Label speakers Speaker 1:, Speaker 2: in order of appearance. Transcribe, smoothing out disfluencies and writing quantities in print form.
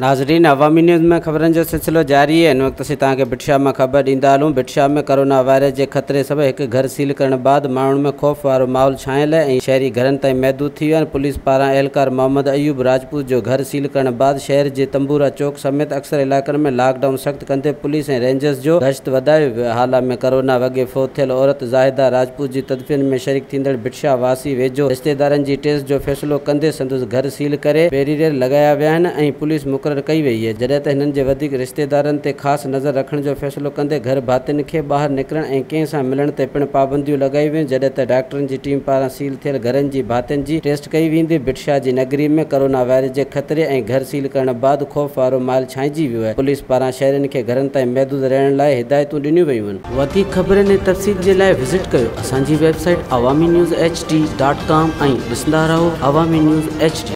Speaker 1: ناظرين عوامي نيوز ۾ خبرن جو سلسلو جاري آهي هن وقت اسين توهان کي ڀٽ شاهه مان خبر ڏيندا هلون ڀٽ شاهه ۾ ڪرونا وائرس جي خطري سبب هڪ گهر سيل ڪرڻ بعد ماڻهن ۾ خوف وارو ماحول ڇانيل آهي ۽ شهري گهرن تائين محدود ٿي ويا آهن پوليس پاران اهلڪار محمد ايوب راجپوت جو گهر سيل ڪرڻ بعد شهر جي تنبورا چوڪ سميت اڪثر علائقن ۾ لاڪ ڊائون سخت ڪندي پوليس ۽ رينجرز جو گشت وڌايو ويو آهي هالا ۾ ڪرونا وگهي فوت ٿيل عورت زاهده راجپوت جي تدفين ۾ شريڪ ٿيندڙ ڀٽ شاهه واسي ويجهو رشتيدارن جي ٽيسٽ جو فيصلو ڪندي سندس گهر سيل ڪري بيريئر لڳايا ويا آهن ۽ پوليس مقرر ڪئي وئي آهي جڏهن ته هنن جي وڌيڪ رشتيدارن تي خاص نظر رکڻ جو فيصلو ڪندي گهر ڀاتين کي ٻاهر نڪرڻ ۽ ڪنهن سان ملڻ تي پڻ پابنديون لڳايون ويون جڏهن ته ڊاڪٽرن جي ٽيم پاران سيل ٿيل گهرن جي ڀاتين جي ٽيسٽ ڪئي ويندي ڀٽ شاهه جي نگري ۾ ڪرونا وائرس جي خطري ۽ گهر سيل ڪرڻ بعد خوف وارو ماحول ڇانئجي ويو آهي پوليس پاران شهرين کي گهرن تائين محدود رهڻ لاء هدايتون ڏنيون ويون آهن. وڌيڪ خبرن ۽ تفصيل جي لاء وزٽ ڪيو اسان جي website Awami news H D dot com ۽ ڏسندا رهو عوامي نيوز ايڇ ڊي.